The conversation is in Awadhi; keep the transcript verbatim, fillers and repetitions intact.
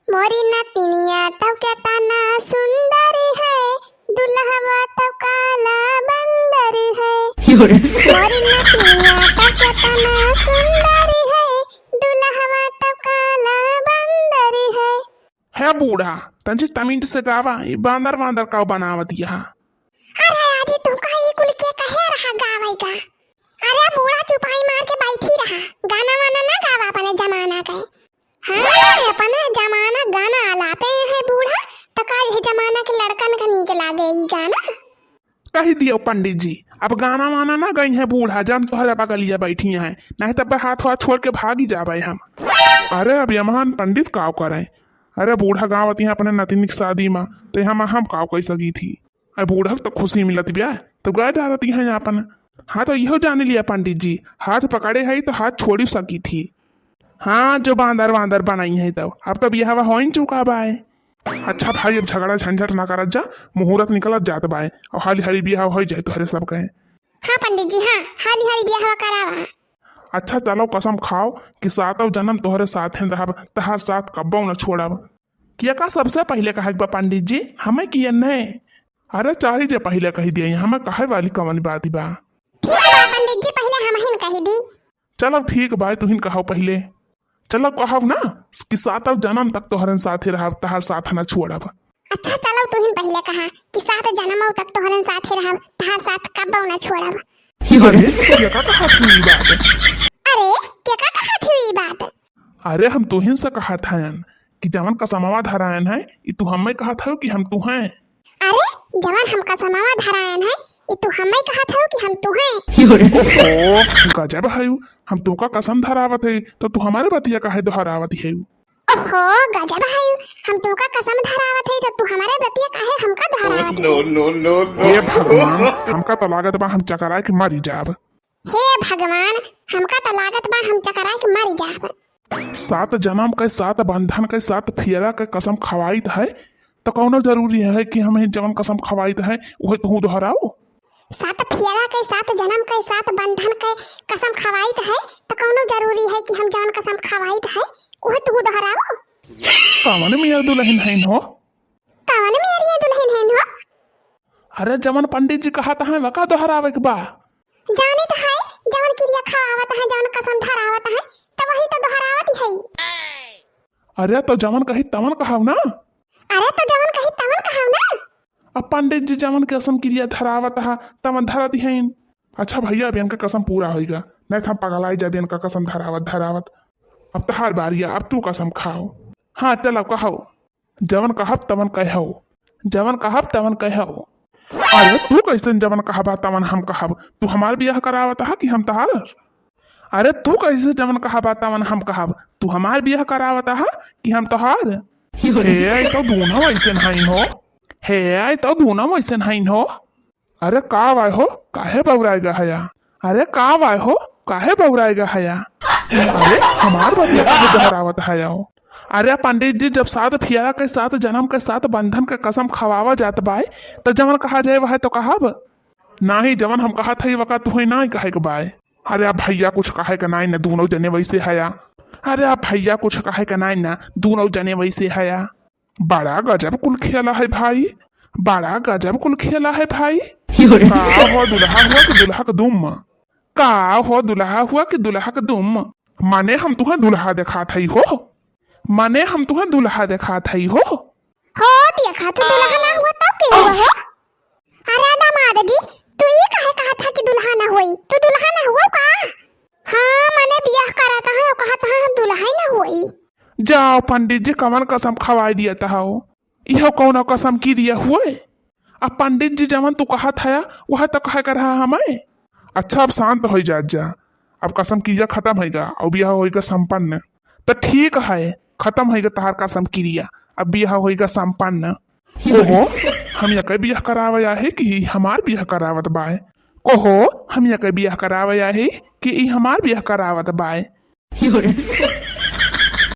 मोरी नतिनिया तौ केतना सुंदर है, दुल्हवा तौ काला बंदर है। मोरी नतिनिया तौ केतना सुंदर है, दुल्हवा तौ काला बंदर है। हे बूढ़ा, तंची तमीज से गावा, ई बांदर बांदर का बनावत यहाँ। अरे आजी, तू का ई कुल के कहे रहा गावे का? अरे बूढ़ा, चुपाई मार के बैठी रहा, गाना वाना ना गावा अपने जमाना के। हाँ, अपने जमाना गाना आलापे है बूढ़ा, त का यह जमाना के लड़कन के नीक लागे ई गाना? कही दियो पंडित जी, अब गाना वाना ना गई है बूढ़ा, जब तोहरे बगलिया बैठी है, नहीं तब हाथ वाथ छोड़ के भागी जाबे हम। अरे अब यमहान पंडित काव करे? अरे बूढ़ा गावत यहाँ अपने नतिनी की शादी में, तो हम हम काव कह सकी थी? अरे बूढ़ा तो खुशी मिलत बिया, तो गा डालत यहाँ अपन। हाँ, तो इहो जान लिया पंडित जी, हाथ पकड़े है तो हाथ छोड़ी सकी थी। हाँ, जो बांदर वांदर बनाई है तब, अब तो बियाहवा होइन चुका बाय। अच्छा भाई, अब झगड़ा झंझट ना करत जा, मुहूर्त निकलत जात बाय, और हाली हाली बियाह हो जाए तोहरे सब कहे। हाँ पंडित जी, हाँ, हाली हाली बियाहवा करावा। अच्छा चलो कसम खाओ कि सातों जन्म तोहरे साथे रहब, तहार साथ कब्बो न छोड़ब। किया का सबसे पहले कहे के बा पंडित जी, हमें किया नहीं? अरे चाहे जे पहले कही दिया, हमें कहे वाली कवन बात बा? ठीक बा पंडित जी, पहले हम ही कही दी। चलो ठीक बा, तुहिन कहो पहले। चलो कहब ना कि सातों जन्म तक तोहरन साथे रहब, तहार साथ ना छोड़ब। अच्छा चलो तुहिन पहले कहा कि सात जन्मों तक तोहरन साथे रहब, तहार साथ कब्बो ना छोड़ब। अरे, ये का कहा थी बात? अरे, के का कहा थी ई बात? अरे, हम तुहिन से कहा था कि जवन कसमवा धरायन है, ई तू हमें कहा था कि हम तू हैं। अरे, जवन हम कसमवा धरायन है, ई तू हमें कहा था कि हम तू हैं। ओहो, गजब है, हम तोका कसम धरावत है, तो तू हमारे बतिया काहे दोहरावत है? ओहो, गजब है, हम तोका कसम धरावत है, तो तू हमारे बतिया काहे हमका दोहरावत है? No, no, no, no। हे भगवान, हमका तो लागत बा हम चकराए के मरी जाब। हे भगवान, हमका तो लागत बा हम चकराए के मरी जाब। सात जन्म के, सात बंधन के, सात फेरा के कसम खवाइत है, तो कौनो जरूरी है कि हम जवन कसम खवाइत है, उहे तू दोहराओ? सात फेरा के, सात जन्म के, सात बंधन के कसम खवाइत है, तो कौनो जरूरी है कि हम जवन कसम खवाइत है, उहे तू दोहराओ? कवन मेर दुलहिन हइन हो? कवन मेर ये दुलहिन हइन हो? अरे, जवन पंडित जी कहत हैं, वका दोहरावे के बा। जानित है, जवन किरिया खवावत है, जवन कसम धरावत है, तो वही तो दोहरावत है। अरे, तो जवन कही तवन कहव ना। अरे, तो जवन कही तवन कहव ना। अब पंडित जी जवन कसम किरिया धरावत है, तवन धरत हैं। अच्छा भैया, अब इनका कसम पूरा होइगा, नहीं तो हम पगलाई जाब इनका कसम धरावत धरावत। अब तहार बारी आ, अब तू कसम खाओ। हाँ, चलो कहो। जवन कहब तवन कहव, जवन कहब तवन कहव। अरे तू कैसन जवन कहबा तवन हम कहब? तू हमार बियाह करावत हा कि हम तहार? अरे तू कैसे जवन कहबा तवन हम कहब? तू हमार बियाह करावत हा कि हम तहार? हे, ई तो दोनों वैसे नहीं हो। हे, ई तो दोनों वैसे नहीं हो। अरे का बाय हो, काहे बौराए गा हया? अरे का बाय हो, काहे बौराए गा हया? अरे हमार बतिया काहे दोहरावत हया हो? अरे पंडित जी, जब सात फेरा के, सात जन्म के, सात बंधन के कसम खवावा जात बाय, त जवन कहा जाए वह तो कहब। नाही, जवन हम कहत हई वका तुहे नाही कहे के बाय। अरे अब भैया कुछ कहे के नाही ना, दोनों जने वैसे हया। अरे अब भैया कुछ कहे के नाही ना, दोनों जने वैसे हया। बड़ा गजब कुल खेला है भाई, बड़ा गजब कुल खेला है भाई। का हो दुल्हा हुआ कि दुल्हा के दुम? का हो दुल्हा हुआ कि दुल्हा के दुम? माने हम तुहे दुल्हा देखात हई हो, माने हम तुहे दुल्हा देखात हई हो। हो देखा, तू दुल्हा ना हुआ तब के हुआ हो? अरे दामाद जी, तू ये काहे कहा था कि दुल्हा ना हुई? तू दुल्हा ना हुआ का? हाँ, माने बियाह करत है, कहत है हम दुल्हा ही ना हुई। जाओ पंडित जी, कवन कसम खवाई दिया था हो? इहो कौनो कसम किरिया हुए? अब पंडित जी जवन तू कहत हया, वह तो कहे कर रहा हमें। अच्छा, अब शांत हो जात जा, अब कसम किरिया खत्म होइगा और बियाह होइगा संपन्न। तो ठीक है, खत्म होइगा तहार कसम किरिया, अब बियाह होइगा संपन्न। कहो, हम यके बियाह करावे आहे कि ई हमार बियाह करावत बाय? कहो, हम यके बियाह करावे आहे कि ई हमार बियाह करावत बाय?